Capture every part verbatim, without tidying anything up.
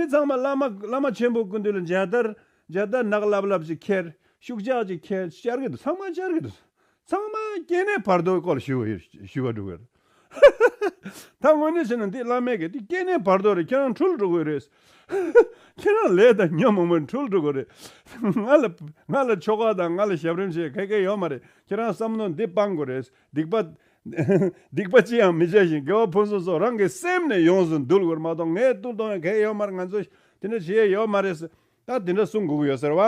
མི་ཚང་མ་བླ་མ་བླ་མ་ཆེན་པོ་སྐུ་མདུན་ལ་མཇལ་དར་མཇལ་དར་ནག་ལབ་ལབ་ཅིག་ཁྱེར། ཤུགས་ཆག་ཅིག་ཁྱེར་བཅར་གི་འདུག་ཚང་མ་བཅར་གི་འདུག་ཚང་མ་སྐྱེ་གནས་བར་དོའི་སྐོར་ཞུ་བ་ཡོད་ཞུ་བ་འགྲོ་གི་རེད། ད་དངོས་གནས་བྱས་ན་འདི་བླ་མས་གི་འདི་སྐྱེ་གནས་བར་དོ་རེད། ཁྱེད་རང་འཁྲུལ་འགྲོ་གི་རེད། ཁྱེད་རང་ལས་དང་ཉོན་མོངས་པའི་འཁྲུལ་འགྲོ་གི་རེད། ང་ལ་ང་ལ་ཆོ་ག་དང་ང་ལ་ཞབས་རིམ་བྱེད་ག་གེ་ཡོད་མ་རེད། ཁྱེད་རང་བསམ་བློ་འདི་སྤང་དགོས་རེད། སྡིག་པ་སྡིག་པ་ཅི་ཡང་མི་བྱ་ཞིང་དགེ་བ་ཕུན་སུམ་ཚོགས། རང་གི་སེམས་ནས་ཡོངས་སུ་འདུལ་དགོས་མ་གཏོགས་ངས་བཏུལ་གཏོང་ཡང་ག་གེ་ཡོད་མ་རེད། ང་ཚོ་དེ་འདྲ་བྱེད་ཡས་ཡོད་མ་རེད། ད་དེ་འདྲ་གསུང་དགོས་ཀྱི་ཡོད་ཟེར་བ།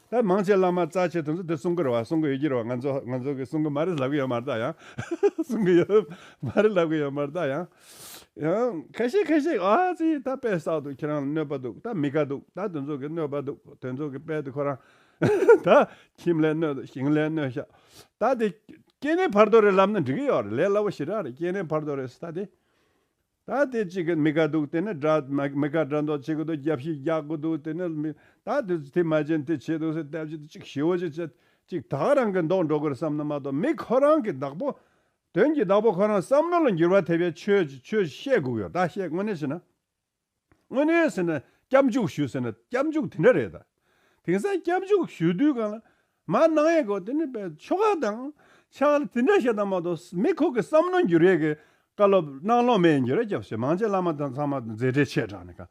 ད་མང་ཆེ་བླ་མ་རྩ་ཆེ་དེ་ཚོ་དེ་གསུང་གི་རེད་བ། གསུང་གི་ཡོད་ཀྱི་རེད་བ། ང་ཚོ་ང་ཚོ་གི་གསུང་གི་མ་རེད་ལབ་གི་ཡོད་མ་རེད་ད་ཡང་། གསུང་གི་ཡོད་མ་རེད་ལབ་གི་ཡོད་མ་རེད་ད་ཡང་། ཡང་ཁ་ཤས་ཁ་ཤས་ཨ་ཙི་ད་དཔེ་བསགས་འདུག་ཁྱེད་རང་ལ་གནོད་པ་འདུག་ད་མི་དགའ་འདུག་ད་དེ་ཚོ་གི་གནོད་པ་འདུག་དེ་ཚོ་གི་དཔེ་དེ་ཁོ་རང་ད་ཁྱིམ་ལ་གནོད་ཞིང་ལ་གནོད་ཤག་ད་དེ་སྐྱེ་གནས་བར་དོ་རེད་ལབ་ན་འགྲིག་གི་ཡོད་རེད། ལས་སླ་པོ་ཞེ་དྲག་རེད། སྐྱེ་གནས་བར་དོ་རེད་ད་དེ། ད་དེ་གཅིག་གི་མི་དགའ་འདུག་དེ་ནི་དགྲ་མ་མི་དགའ་དགྲ་འདོགས་བྱེད་ཀྱི་འདུག་རྒྱབ་བཤིག་རྒྱག་གི་འདུག་དེ་ནི་མི་ད་དེ་དེ་མ་བྱེད་དེ་བྱེད་འདུག་ཟེར་སྟབས་ཅིག་ཅིག་ཞེ་བོ་ཅིག་བྱེད་ཅིག་ད་ག་རང་གི་མདོག་འགྲོ་གི་རེད་བསམ་ན་མ་གཏོགས་མི་ཁོ་རང་གི་བདག་པོ་དོན་གྱི་བདག་པོ་ཁོ་རང་བསམ་བློ་ལ་འགྱུར་བ་ཐེབས་པའི་ཆོས་ཆོས་བཤད་དགོས་ཡོད། ད་བཤད་དངོས་གནས་བྱས་ན། དངོས་གནས་ཟེར་ན་སྐྱབས་འཇུག་ཞུ་ཟེར་ན་སྐྱབས་འཇུག་དེ་འདྲ་རེད་ད། དེང་སང་སྐྱབས་འཇུག་ཞུ་དུས་སྒང་ལ་མ་གནང་ཡས་གོ་དེ་ནི་པའི་ཆོ་ག་དང་ཕྱག་ལ་དེ་འདྲ་བཤད་དང་མ་གཏོགས་མི་ཁོ་གི་བསམ་བློ་འགྱུར་ཡས་ཀྱི་བཀའ་སློབ་གནང་ལོང་མེད་འགྱུར་རེ་སྐྱབས་ཞེས་མང་ཆེ་བླ་མ་དང་ཚང་མ་མཛད་བྲེལ་ཆེ་དྲགས་ནས་ག་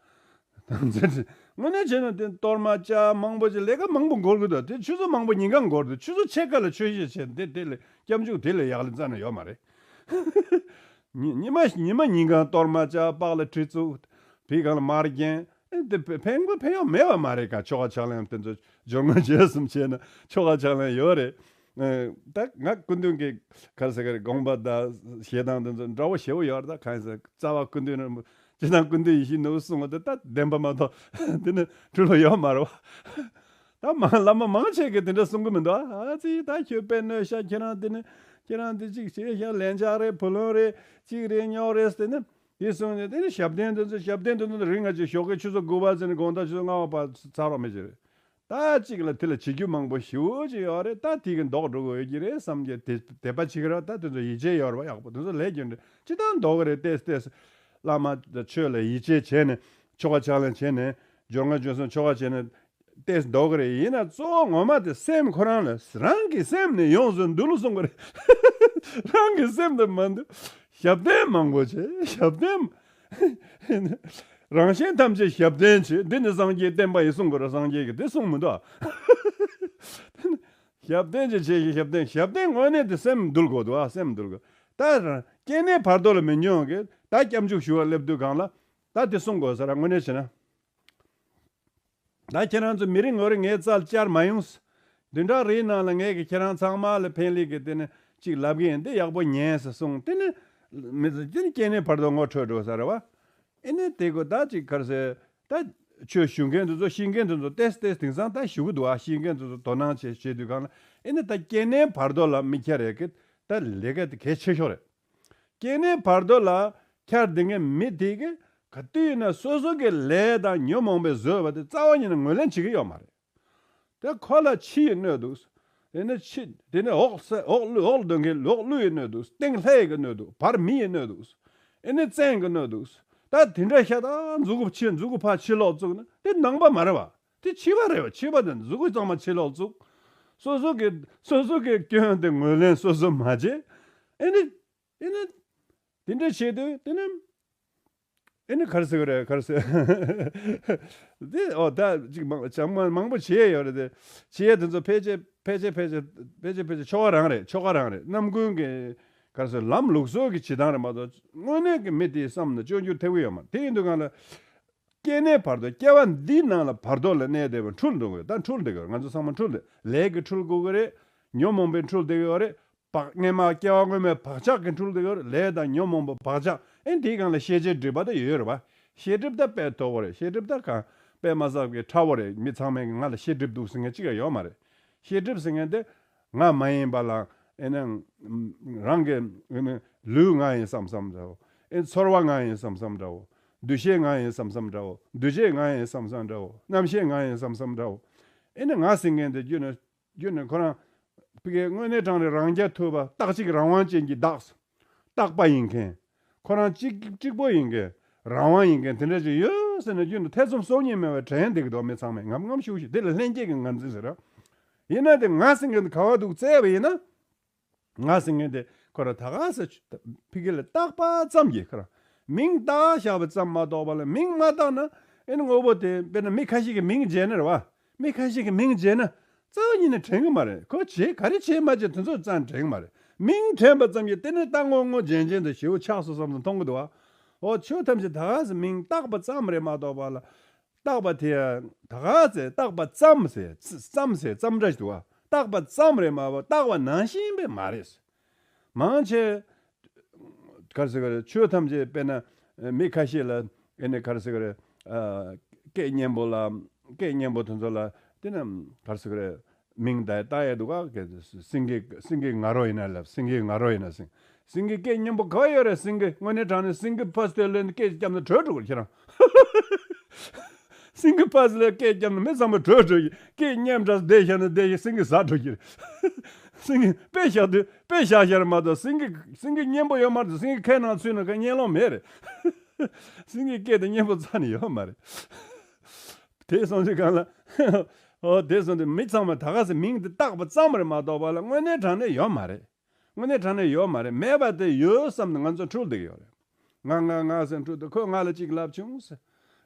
མཛད་བྲེལ་དངོས་གནས་བྱས་ན་དེ་གཏོར་མ་བཅའ་མང་པོ་ཅིག་ལས་ཀ་མང་པོ་འགོར་གི་འདུག་དེ་ཆུ་ཚོད་མང་པོ་ཉིན་གང་འགོར་འདུག་ཆུ་ཚོད་ཕྱེད་ཀ་ལ་ཆོས་བཤད་བྱས་དེ་དེ་ལས་སྐྱབས་འཇུག་དེ་ལས་ཡག་ལ་རྩ་ནས་ཡོད་མ་རེད། ཉི་ཉི་མ་ཉི་མ་ཉིན་གང་གཏོར་མ་བཅའ་པགས་ལ་གྲི་བཙུགས། བི་གང་ལ་མར་བརྒྱན། ཨེ་འདི་ཕན་ཕན་ཡོན་མེད་པ་མ་རེད་ག་ཆོ་ག་ཕྱག་ལེན་དེ་ཚོ་སྦྱོར་དངོས་རྗེས་གསུམ་བྱས་ན་ཆོ་ག་ཕྱག་ལེན་ཡོད་རེད། ཨེ་ད་ང་སྐུ་མདུན་གྱི་ག་རེ་ཟེར་ག་རེ་དགོངས་པ་དང་བཞེད་སྟངས་དེ་ཚོ་འདྲ་བོ་ཞེ་བོ་ཡོད་རེད། ད་གང་ཟེར་རྩ་བ་སྐུ་མདུན་རིན་པོ་ཆེ་དང་སྐུ་མདུན་ཡིད་བཞིན་ནོར་བུ་གསུང་བ་དེ་ད་བདེན་པ་མ་གཏོགས་དེ་ནི་འཁྲུལ་བ་ཡོད་མ་རེད་བ། ད་མ་བླ་མ་མང་ཆེ་གིས་དེ་འདྲ་གསུང་གི་མི་འདུག་ཨ་ཙི་ད་ཁྱོད་དཔེ་གནོད་ཤག་ཁྱེད་རང་དེ་ནི་ཁྱེད་རང་དེ་གཅིག་བྱས་ཤག་ལན་ཆགས་རེད། བུ་ལོན་རེད། གཅིག་རེད་རྙོག་རེད་ཟེར་ནི་དེ་གསུངས་ནས་དེ་ནི་ཞབས་བརྟན་དེ་ཚོ་ཞབས་བརྟན་དེ་ཚོ་རིང་ང་ཅིག་ཞོགས་ཀའི་ཆུ་ཚོད་དགུ་པ་ཟེར་ནས་དགོང་དག་ཆུ་ཚོད་ལྔ་པ་བར་ཚར་བ་མི་བྱེད་རེད། ད་གཅིག་ལ་དེ་ལ་བྱེད་རྒྱུ་མང་པོ་ཞེ་པོ་ཅིག་ཡོད་རེད། ད་དེ་གི་མདོག་འགྲོ་དགོས་ཡོད་ཀྱི་རེད་བསམ་གྱི་དེ་དད་པ་བྱེད་ཀྱི་རེད། ད་དེ་ཚོ་ཡིད་ཆེས་ཡོད་རེད་བ། ཡག་པོ་དེ་ཚོ་ལས་རྒྱུ་འདྲ་ཅི་ལྟར་མདོག་གི་རེད། ཏེས་ཏེས་བླ་མ་ཆོས་ལ་ཡིད་ཆེས་བྱས་ནས་ཆོ་ག་ཕྱག་ལེན་བྱས་ནས་སྦྱོར་དངོས་སྦྱོར་གསུམ་ཆོ་ག་བྱས་ནས་ཏེས་མདོག་གི་རེད། ཡིན་ན་གཙོ་བོ་ངོ་མ་དེ་སེམས་ཁོ་རང་ལ་རང་གི་སེམས་ནས་ཡོངས་སུ་འདུལ་གསུང་གི་རེད། རང་གི་སེམས་དེ་མ་འདུལ། ཞབས་བརྟན་མང་པོ་བྱས། ཞབས་བརྟན། རང་གཞན་ཐམས་ཅད་ཞབས་བརྟན་བྱེད། འདི་ནི་སངས་རྒྱས་བསྟན་པ་ཡི་གསུང་དགོས་རེད། སངས་རྒྱས་ཀྱིས་དེ་གསུངས་མི་འདུག་ཨ། ཞབས་བརྟན་ཅིག་བྱེད་ཞིག་ཞབས་བརྟན། ཞབས་བརྟན་དངོས་གནས་དེ་སེམས་འདུལ་དགོས་འདུག་ཨ། སེམས་འདུལ་དགོས། ད་རང་སྐྱེ་གནས་བར་དོ་ལ་མི་སྙོན་གི་ད་སྐྱབས་འཇུག་ཞུ་བར་སླེབས་དུས་སྒང་ལ་ད་དེ་གསུང་དགོས་ས་ར་དངོས་གནས་བྱས་ན། ད་ཁྱེད་རང་ཚོ་མི་རེ་ངོ་རེ་ངའི་རྩར་བཅར་མ་ཡོང་། བདུན་ཕྲག་རེའི་ནང་ལ་ངས་ཀྱི་ཁྱེད་རང་ཚང་མ་ལ་ཕན་ལེགས་ཀྱི་དེ་ནི་གཅིག་ལབ་གི་ཡིན། དེ་ཡག་པོ་ཉན་ཟེར་གསུངས། དེ་ནི་མི་ཚེ་དེ་ནི་སྐྱེ་གནས་བར་དོ་ངོ་འཕྲོད་འགྲོ་ས་རེད་བ། ཨེ་ནི་དེ་གོ་ད་ཅིག་ག་རེ་ཟེར། ད་ཆོས་ཞུ་མཁན་དེ་ཚོ་ཤེས་མཁན་དེ་ཚོ་ཏེས་ཏེས་དེང་སང་ད་ཞུ་གི་འདུག་ཨ། ཤེས་མཁན་དེ་ཚོ་དོ་སྣང་བྱེད་བྱེད་དུས་སྒང་ལ་ཨེ་ནི་ད་སྐྱེ་གནས་བར་དོ་ལ་མི་ཁྱེར་ཡས་ཀྱི་ད་ལས་ཀ་དེ་གལ་ཆེ་ཤོས་རེད། སྐྱེ་གནས་བར་དོ་ལ་ཁྱེར་བསྡད་མཁན་མི་དེ་གི་ག་དུས་ཡིན་ན་སོ་སོ་གི་ལས་དང་ཉོན་མོངས་པའི་བཟོས་པ་དེ་རྩ་བ་ཉིད་ནས་ངོས་ལེན་བྱེད་ཀྱི་ཡོད་མ་རེད། དེ་ཁོ་ལ་ཕྱི་ཡི་གནོད་འདུག་དེ་ནས་ཕྱི་དེ་ནས་འོག་ས་འོག་ཀླུ་འོག་སྡོད་མཁན་འོག་ཀླུ་ཡི་གནོད་འདུག་སྟེང་ལྷ་ཡི་གི་གནོད་འདུག་བར་མི་ཡི་གནོད་འདུག་ཨེ་ནས་བཙན་གི་གནོད་འདུག་ད་དེ་འདྲ་ཤ་སྟག་མཛུ་གུ་ཕྱི་མཛུ་གུ་ཕར་ཕྱི་ལོག་བཙུགས་ན་དེ་ནང་པ་མ་རེད་བ། དེ་ཕྱི་པ་རེད་བ། ཕྱི་པ་དེ་མཛུ་གུ་གཙང་མ་ཕྱི་ལོག་བཙུགས། སོ་སོ་གི་སོ་སོ་གི་སྐྱོན་དེ་ངོས་ལེན་སོ་སོ་མ་བྱེད། ཨེ་ནི་ཨེ་ནི་དེ་འདྲ་བྱེད་དུས་དེ་ནི་ཨེ་ནི་ག་རེ་ཟེར་གི་རེད། ག་རེ་ཟེར། དེ་ཨོ་ད་ཅིག་མང་ཅང་མ་མང་པོ་བྱེད་ཡས་ཡོད་རེད་དེ། བྱེད་ཡས་དེ་ཚོ་ཕལ་ཆེར་ཕལ་ཆེར་ཕལ་ཆེར་ཕལ་ཆེར་ཕལ་ཆེར་ཕལ་ཆེར་ཆོ་ག་རང་རེད། ཆོ་ག་རང་རེད། རྣམ་ཀུན་གྱི་ག་རེ་ཟེར་ལམ་ལུགས་སྲོལ་གྱི་བྱེད་སྟངས་རེད་མ་གཏོགས་དངོས་གནས་ཀྱི་མི་དེའི་བསམ་ན་སྤྱོད་འཇུག་ཐེབས་ཀྱི་ཡོད་མ་རེད། དེ་ཡིན་དུས་གང་ལ་སྐྱེ་གནས་བར་དོ་སྐྱེ་བ་འདིའི་ནང་ལ་བར་དོ་ལ་གནས་བསྡད་པ་འཁྲུལ་འགྲོ་གི་ཡོད། ད་འཁྲུལ་བསྡད་ཀྱི་ཡོད། ང་ཚོ་ཚང་མ་འཁྲུལ་བསྡད། ལས་ཀྱི་འཁྲུལ་དགོས་ཀྱི་རེད། ཉོན་མོངས་པའི་འཁྲུལ་བསྡད་ཀྱི་ཡོད་རེད། བག་སྔས་མ་སྐྱེ་བ་སྔོན་མའི་བག་ཆགས་ཀྱི་འཁྲུལ་དེ་ཡོད་རེད། ལས་དང་ཉོན་མོངས་པ་བག་ཆགས། ཨེ་འདིའི་སྒང་ལ་ཤེས་བྱའི་སྒྲིབ་པ་དེ་ཡོད་རེད་བ། ཤེས་སྒྲིབ་ད་དཔེ་མཐོ་བོ་རེད། ཤེས་སྒྲིབ་ད་གང་དཔེ་མ་བསགས་ཀྱི་ཕྲ་བོ་རེད། མི་ཚང་མས་ང་ལ་ཤེས་སྒྲིབ་འདུག་ཟེར་མཁན་གཅིག་ཀྱང་ཡོད་མ་རེད། ཤེས་སྒྲིབ་ཟེར་མཁན་དེ་ང་མ་ཡིན་པ་ལ་ཨེ་ནི་རང་གི་ཨེ་ནི་ལུས་ང་ཡིན་བསམ་བསམ་འདྲ་བོ། ཨེ་ཚོར་བ་ང་ཡིན་བསམ་བསམ་འདྲ་བོ། འདུ་ཤེས་ང་ཡིན་བསམ་བསམ་འདྲ་བོ། འདུ་བྱེད་ང་ཡིན་བསམ་བསམ་འདྲ་བོ། རྣམ་ཤེས་ང་ཡིན་བསམ་བསམ་འདྲ་བོ། ཨེ་ནི་ང་ཟེར་མཁན་དེ་རྒྱུ་ནི། རྒྱུ་ནི་ཁོ་རང་ཕ་གིའི་དངོས་གནས་དྲང་གནས་རང་རྐྱ་ཐུབ་པ་རྟག་གཅིག་རང་དབང་ཅན་གྱི་བདག་རྟག་པ་ཡིན་མཁན། ཁོ་རང་གཅིག་གཅིག་པོ་ཡིན་མཁན། རང་དབང་ཡིན་མཁན་དེ་འདྲ་ཅིག་ཡོད་ ཟེར་ན་རྒྱུན་དུ་ཐེ་ཚོམ་གསོག་ཉེན་མེད་པར་དྲན་བསྡད་ཀྱི་འདུག་མི་ཚང་མས་ངམ་ངམ་ཤུགས་ཤིག་དེ་ལ་ལྷན་སྐྱེས་ཀྱི་ངར་འཛིན་ཟེར་རོ། ཡིན་ན་དེ་ང་ཟེར་མཁན་དེ་ག་བ་འདུག་བཙལ་བ་ཡིན་ན། ང་ཟེར་མཁན་དེ་ཁོ་ར་ད་ག་ཟེར་ཕ་གི་ལ་བཏགས་པ་ཙམ་གྱིས་ཁོ་ར་མིང་བཏགས་བཞག་པ་ཙམ་མ་གཏོགས་པ་ལ་མིང་མ་བཏགས་ན་ཨེ་ནི་དངོས་པོ་དེ་དཔེར་ན་མི་ཁ་ཤས་ཀྱི་མིང་བརྗེས་ན་རེད་བ། མི་ཁ་ཤས་ཀྱི་མིང་བརྗེས་ན་རྩ་བ་ཉིད་ནས་དྲན་གྱི་མ་རེད། ཁོ་བྱེད་ག་རེ་བྱེད་མ་བྱེད་དེ་ཚོ་རྩ་ནས་དྲན་གྱི་མ་རེད། མིང་དྲན་པ་ཙམ་གྱིས་དེ་ནི་ད་དངོས་དངོས་རྗེན་རྗེན་དུ་ཞེ་པོ་ཆགས་སོང་བསམ་བསམ་མཐོང་གི་འདུག་བ། འོ་ཆོས་ཐམས་ཅད་ད་ག་ཟེ་མིང་བཏགས་པ་ཙམ་རེད་མ་གཏོགས་པ་ལ། བཏགས་པ་དེ་ད་ག་ཟེ་བཏགས་པ་ཙམ་ཟེ་ཙམ་ཟེ་ཙམ་འདྲ་ཞིག་འདུག་བ། བཏགས་པ་ཙམ་རེད་མ་གཏོགས་བཏགས་པ་ནང་བཞིན་པས་མ་རེད། མང་ཆེ། ག་རེ་ཟེར་གི་རེད། ཆོས་ཐམས་ཅད་དཔེར་ན་མི་ཁ་ཤས་ལ་ཨེ་ནི་ག་རེ་ཟེར་གི་རེད། སྐད་སྙན་པོ་ལ་སྐད་སྙན་པོ་དེ་ཚོ་ལ་དེ་ན་ག་རེ་ཟེར་གི་རེད། མིང་ད་བཏགས་ཡས་འདུག་ག་སེང་གེ་སེང་གེ་ང་རོ་ཡིན་ན་ལབ། སེང་གེ་ང་རོ་ཡིན་ན་སེང་སེང་གེ་སྐད་སྙན་པོ་ག་ཡོད་རེད། སེང་གེ་དངོས་གནས་དྲང་གནས་སེང་གེ་ཕ་སྟོད་ལོན་སྐད་བརྒྱབ་ན་བྲོས་འགྲོ་གི་རེད་ཁྱེད་རང་། སེང་གེ་ཕ་སི་ལ་སྐད་བརྒྱབ་ན་མི་ཚང་མ་བྲོས་འགྲོ་གི། སྐད་སྙན་འདྲ་བསྡད་ཤག་ན་བསྡད་ཤག་སེང་གེ་ཟ་འགྲོ་གི་རེད། སེང་གེ་དཔེ་བཞག་དུས་དཔེ་བཞག་ཤར་མ་གཏོགས་སེང་གེ་སེང་གེ་སྙན་པོ་ཡོད་མ་རེད། སེང་གེ་ཁའི་ནང་ཚུད་ན་ཁ་སྙན་ལོང་མེད་རེད། སེང་གེ་སྐད་དེ་སྙན་པོ་རྩ་ནས་ཡོད་མ་རེད། དེ་སོང་ཚེ་གང་ལ། ཨོ་དེ་སོང་དུས་མི་ཚང་མ་ད་ག་སེ་མིང་དེ་བཏགས་པ་ཙམ་རེད་མ་གཏོགས་པ་ལ་དངོས་གནས་དྲང་གནས་ཡོད་མ་རེད། དངོས་གནས་དྲང་གནས་ཡོད་མ་རེད། མེད་པ་དེ་ཡོད་བསམ་ནས་ང་ཚོ་འཁྲུལ་བསྡད་ཀྱི་ཡོད་རེད། ང་ང་ང་ཟེར་འཁྲུལ་དུས་ཁོས་ང་ལ་གཅིག་ལབ་བྱུང་ཟེར།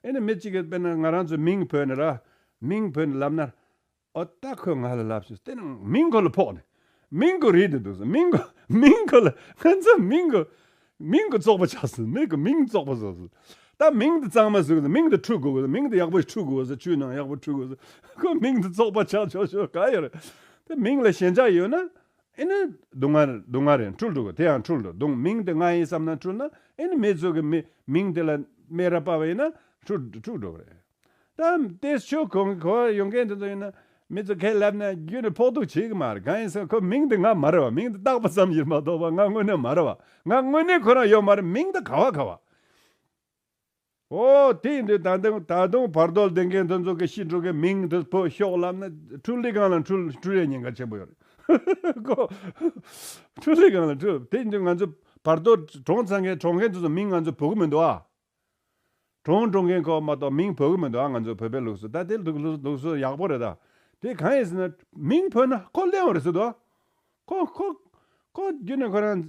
ཨེ་ནི་མི་གཅིག་གིས་དཔེར་ན་ང་རང་ཚོའི་མིང་བོས་ནས་ར། མིང་བོས་ནས་ལབ་ན། ཨོ་ད་ཁོས་ང་ལ་ལབ་བྱུང་དེ་ནི་མིང་ཁོ་ལ་ཕོག་ནས། མིང་ཁོ་རིལ་ནས་འདུག་ཟེར། མིང་ཁོ་མིང་ཁོ་ལ་ང་ཚོ་མིང་ཁོ་མིང་ཁོ་བཙོག་པ་ཆགས་སོང་། མིང་ཁོ་མིང་བཙོག་པ་བཟོ་སོང་། ད་མིང་དེ་གཙང་མ་བཟོ་དགོས། མིང་དེ་འཁྲུ་དགོས། མིང་དེ་ཡག་པོ་ཞིག་འཁྲུ་དགོས་ཟེར། ཆུའི་ནང་ཡག་པོ་འཁྲུ་དགོས་ཟེར། ཁོ་མིང་དེ་བཙོག་པ་ཆགས་ཆོག་ཆོག་ག་ཡོད་རེད། དེ་མིང་ལ་ཞེན་ཆགས་ཡོད་ན། ཨེ་ནི་སྡུག་བསྔལ་སྡུག་བསྔལ་རེད། འཁྲུལ་འགྲོ་གི། དེ་ཡང་འཁྲུལ་འགྲོ། སྡུག་མིང་དེ་ང་ཡིན་བསམ་ན་འཁྲུལ་ན། ཨེ་ནི་མི་ཚོ་གི་མི་མིང་དེ་ལ་སྨད་ར་པ་བ་ཡིན་ན་འཁྲུལ་འཁྲུལ་འགྲོ་གི་རེད། ད་དེ་ཆོས་གོ་གོ་ཡོང་མཁན་དེ་ཚོ་ཡིན་ན་མི་ཚོ་ཁས་ལབ་ན་རྒྱུན་ནས་ཕོག་ཐུག་བྱེད་གི་མ་རེད། གང་ཡིན་ཟེར་ཁོ་མིང་དེ་ང་མ་རེད་བ། མིང་དེ་བཏགས་པ་ཙམ་ཡིན་མ་གཏོགས་པ་ང་དངོས་གནས་མ་རེད་བ། ང་དངོས་གནས་ཁོ་རང་ཡོད་མ་རེད། མིང་དེ་ག་བ་ག་བ། ཨོ་དེ་ཡིན་དུས་ད་དུང་ད་དུང་བར་དོར་ལྡན་མཁན་དེ་ཚོ་གི་ཤི་འགྲོ་གི་མིང་དེ་ཕོ་ཤོག་ལབ་ན་འཁྲུལ་ལི་སྒང་ལ་འཁྲུལ་འཁྲུལ་ཡས་ཉེན་ཁ་ཆེན་པོ་ཡོད་རེད་ཀོ། འཁྲུལ་ལི་སྒང་ལ་འཁྲུལ། དེ་ཡིན་དུས་ང་ཚོ་བར་དོར་གྲོངས་ཚར་མཁན་གྲོངས་མཁན་དེ་ཚོ་མིང་ང་ཚོ་བོ་གི་མི་འདུག་ཨ། གྲོངས་འགྲོ་མཁན་ཁོ་མ་གཏོགས་མིང་བོ་གི་མི་འདུག་ཨ། ང་ཚོ་བོད་པའི་ལུགས་སྲོལ་ད་དེ་ལུགས་ལུགས་ལུགས་སྲོལ་ཡག་པོ་རེད་ད། དེ་གང་ཡིན་ཟེར་ན་མིང་བོས་ན་ཁོ་གླེན་པ་རེད་ཟེར་འདུག་ཨ། ཁོ་ཁོ་ཁོ་རྒྱུན་ནས་ཁོ་རང་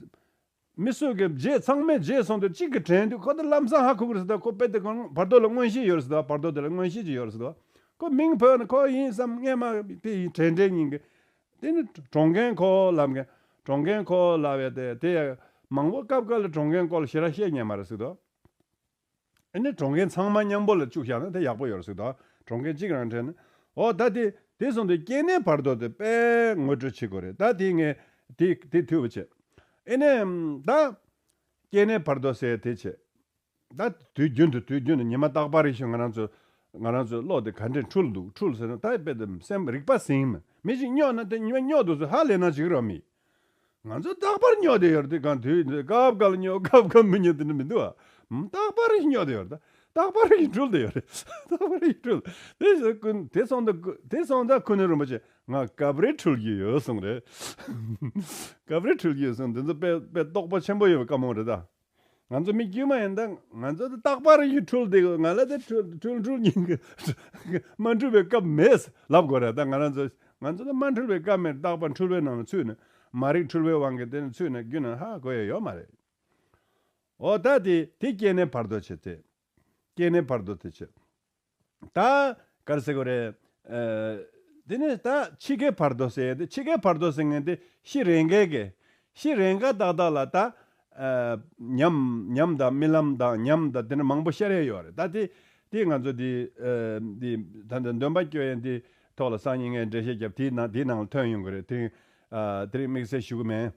མི་སུ་གི་རྗེས་ཚང་མས་རྗེས་སོང་དུས་གཅིག་གི་དྲན་དུས་ཁོ་ད་ལམ་སང་ཧ་གོ་གི་རེད་ཟེར་ད། ཁོ་དཔེ་དེ་ཁོ་བར་དོ་ལ་མངོན་ཤེས་ཡོད་རེད་ཟེར་ད། བར་དོ་དེ་ལ་མངོན་ཤེས་ཅིག་ཡོད་རེད་ཟེར་ད། ཁོ་མིང་བོས་ན་ཁོ་ཡིན་བསམ་སྔས་མ་དེ་ཡིན་དྲན་དྲན་ཉིན་གི། དེ་ནི་གྲོངས་མཁན་ཁོ་ལབ་མཁན་གྲོངས་མཁན་ཁོ་ལབ་ཡ་དེ་དེ་ཡ་མང་པོ་སྐབས་འགའ་ལ་གྲོངས་མཁན་སྐོར་ལ་ཞེ་དྲག་བཤད་མཁན་མ་རེད་ཟེར་ད། ཨ་ནི་གྲོངས་མཁན་ཚང་མ་མཉམ་པོ་ལ་བཅུག་བཞག་ན་དེ་ཡག་པོ་ཡོད་རེད་ཟེར་དང་། གྲོངས་མཁན་གཅིག་རང་དྲན་ན། འོ་ད་དེ་དེ་སོང་དུས་སྐྱེ་གནས་བར་དོ་དེ་དཔེ་ངོ་སྤྲོད་བྱེད་དགོས་རེད། ད་དེ་ངས་དེ་དེ་འཐུས་པ་བྱེད། ཨེ་ནས་ད་སྐྱེ་གནས་བར་དོ་ཟེར་དེ་བྱེད། ད་དུས་རྒྱུན་དུ་དུས་རྒྱུན་དུ་ཉི་མ་རྟག་པར་རེ་བཞིན་ང་རང་ཚོ་ང་རང་ཚོའི་བློ་དེ་ག་འདྲས་འཁྲུལ་འདུག་འཁྲུལ་ཟེར་ན་ད་དཔེ་དེ་སེམས་རིག་པ་ཟིན་མི་མི་ཞིག་སྨྱོ་ན་དེ་ཉི་མ་སྨྱོ་འདུག་ཟེར་ཧ་ལས་ན་ཅིག་ར་མི། ང་ཚོ་རྟག་པར་སྨྱོ་བསྡད་ཡོད་རེད། དེ་གང་དུས་འདི་སྐབས་འགའ་ལ་སྨྱོ་སྐབས་འགའ་མི་སྨྱོ་དེ་འདྲ་མི་འདུག་ཨ། རྟག་པར་སྨྱོ་བསྡད་ཡོད་རེད། ད་རྟག་པར་ཡིན་འཁྲུལ་བསྡད་ཡོད་རེད། རྟག་པར་ཡིན་འཁྲུལ། དེ་ཟེར་ཀུན་དེ་སོང་ད་ཀུ་དེ་སོང་ད་ཀུན་ནས་རིན་པོ་ཆེ་ང་སྐབས་རེ་འཁྲུལ་གྱི་ཡོད་གསུངས་རེད། སྐབས་རེ་འཁྲུལ་གྱི་ཡོད་གསུངས། དེ་ཚོ་དཔེ་དཔེ་རྟོགས་པ་ཆེན་པོ་ཡོད་པའི་བཀའ་མོལ་རེད་ད། ང་ཚོ་མི་དཀྱུས་མ་ཡིན་ད། ང་ཚོ་ད་རྟག་པར་ཡིན་འཁྲུལ་བསྡད་ཡོད། ང་ལ་ད་འཁྲུལ་འཁྲུལ་འཁྲུལ་ཉིན་གི་མ་འཁྲུལ་བའི་སྐབས་མེད་ལབ་དགོས་རེད་ད། ང་རང་ཚོ་ང་ཚོ་ད་མ་འཁྲུལ་བའི་སྐབས་མེད། རྟག་པར་འཁྲུལ་བའི་ནང་ལ་ཚུད་ནས་མ་རིག་འཁྲུལ་བའི་དབང་གིས་དེ་ནས་ཚུད་ནས་རྒྱུན་ནས་ཧ་གོ་ཡ་ཡོད་མ་རེད། འོ་ད་དེ་དེ་སྐྱེ་གནས་བར་དོ་བྱེད་ཚེ། སྐྱེ་གནས་བར་དོ་དེ་བྱེད། ད་ག་རེ་ཟེར་དགོས་རེད། ཨ། དེ་ནས་ད་འཆི་ཁའི་བར་དོ་ཟེར་ཡ་དེ། འཆི་ཁའི་བར་དོ་ཟེར་མཁན་དེ་ཤི་རན་གའི་གི་ཤི་རན་ག་ཏག་ཏག་ལ་ད། ཨ། ཉམས་ཉམས་དང་རྨི་ལམ་དང་ཉམས་དང་དེ་འདྲ་མང་པོ་ཤར་ཡ་ཡོད་རེད། ད་དེ་དེ་ང་ཚོ་དེ་ཨ། དེ་ད་ད་འདོན་པ་སྐྱོ་ཡན་དེ་ཐོག་ལ་སང་ཉིན་ངས་འགྲེལ་བཤད་བརྒྱབ། དེའི་ནང་དེའི་ནང་ལ་ཐོན་ཡོང་གི་རེད། དེ་ཨ། དེ་རིང་དམིགས་བསལ་ཞུ་གི་མེད།